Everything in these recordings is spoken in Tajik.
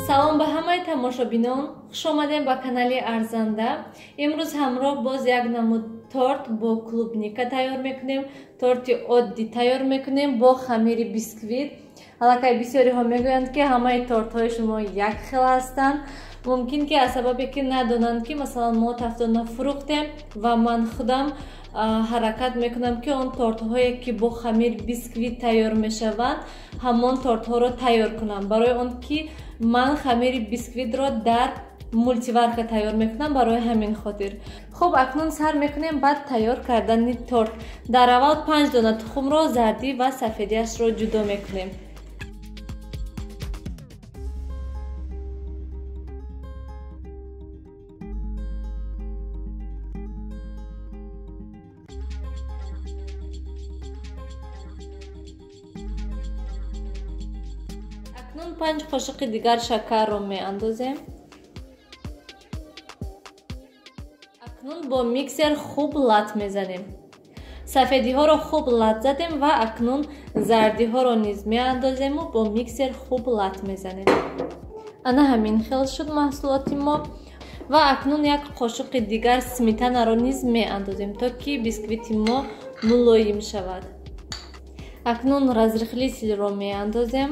Салом ба ҳамаи тамошобинон, хуш омадем ба канали Арзанда. Имрӯз ҳамроҳ боз як намуд торт бо клубника тайёр мекунем. Торти оддӣ тайёр мекунем бо хамири бисквит. Аллакай бисёриҳо мегӯянд, ки ҳамаи тортҳои шумо як хел ҳастанд. Мумкин ки аз сабабе ки надонанд, ки масалан мо тафтона фурӯхтем ва ман худам ҳаракат мекунам, ки он тортҳое ки бо хамир бисквит тайёр мешаванд, ҳамон тортҳоро тайёр кунам. Барои он ки ман хамири бисквитро дар мултиварка тайёр мекунам, барои ҳамин хотир. Хуб, акнун сар мекунем ба тайёр кардани торт. Дар аввал 5 дона тухмро зардӣ ва сафедиашро ҷудо мекунем. Акнун 5 қошиқи дигар шакарро меандозем. Акнун бо миксер хуб лат мезанем. Сафедиҳоро хуб лат задем ва акнун зардиҳоро низ меандозему бо миксер хуб лат мезанем. Ана ҳамин хел шуд маҳсулоти мо. Ва акнун як қошиқи дигар сметанаро низ меандозем, то ки бисквити мо мулоим шавад. Акнун разрыхлительро меандозем.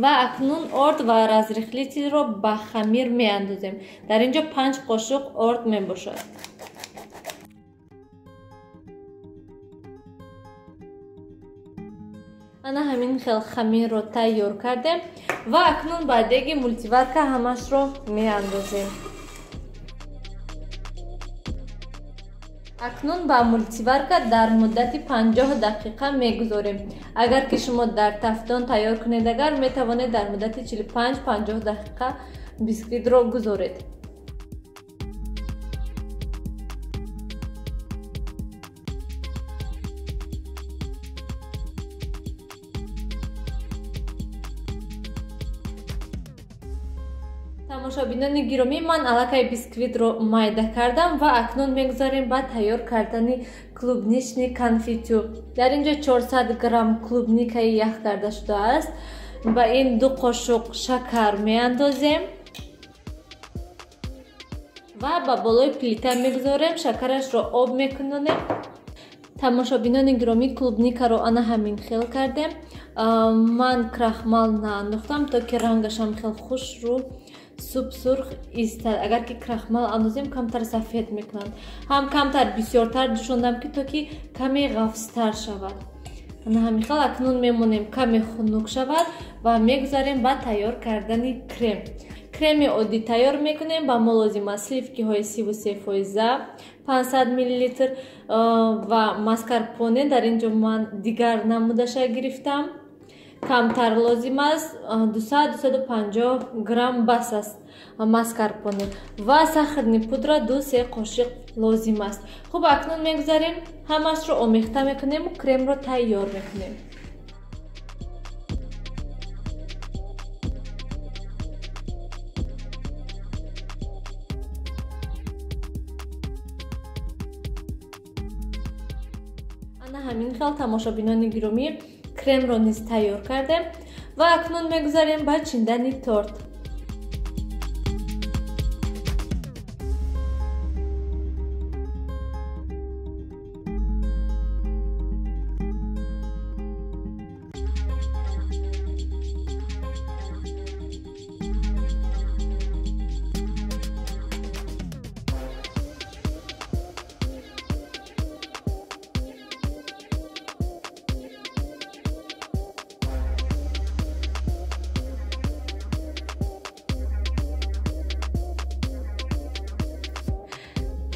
Ва акнун орд ва разрыхлительро ба хамир меандозем. Дар ин ҷо 5 қошуқ орд мебошад. Ана ҳамин хел хамирро тайёр кардем ва акнун ба деги мултиварка ҳамашро меандозем. Акнун ба мултиварка дар муддати 50 дақиқа мегузорем. Агар ки шумо дар тафтон тайёр кунед, агар метавонед дар муддати 45-50 дақиқа бисквитро гузоред. Тамошобинони гиромӣ, ман аллакай бисквитро майда кардам ва акнун мегузорем ба тайёр кардани клубничный конфитюр. Дар ин ҷо 400 грамм клубникаи ях карда шудааст. Ба ин 2 қошуқ шакар меандозем ва ба болои плита мегузорем, шакарашро об мекунонем. Тамошобинони гиромӣ, клубникаро ана ҳамин хел кардем. Ман крахмал наандохтам, то ки рангашам хел хушрӯ субсурх истад. Агар ки крахмал андозем, камтар сафед мекунанд. Ҳам камтар бисёртар ҷӯшондам, ки то ки каме ғафзтар шавад. Ана ҳамин хел акнун мемонем каме хунук шавад ва мегузарем ба тайёр кардани крем. Креми оддӣ тайёр мекунем. Ба мо лозим аст сливкиҳои 33%, 500 мл ва маскарпоне. Дар ин ҷо ман дигар намудаша гирифтам. Камтар лозим аст, 200-250 грамм бас аст маскарпоне ва сахарни пудра 2-3 қошиқ лозим аст. Хуб, акнун мегузарем, ҳамашро омехта мекунему кремро тайёр мекунем. Ана ҳамин хел тамошобинони гиромӣ, кремро низ тайёр кардем ва акнун мегузарем ба чиндани торт.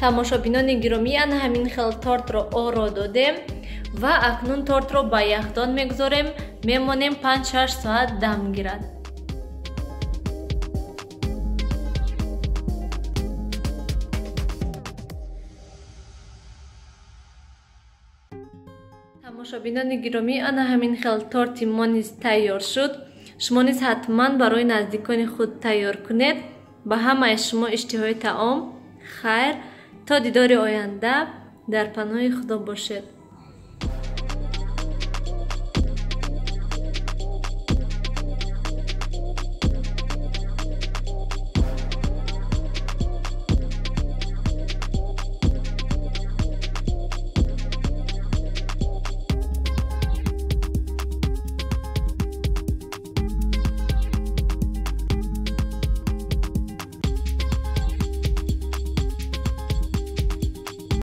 Тамошобинони гиромӣ, ана ҳамин хел тортро оро додем ва акнун тортро ба яхдон мегузорем, мемонем 5-6 соат дам гирад. Тамошобинони гиромӣ, ана ҳамин хел торти мо низ тайёр шуд. Шумо низ ҳатман барои наздикони худ тайёр кунед. Ба ҳамаи шумо иштиҳои таом, хайр, то дидори оянда дар паноҳи Худо бошед.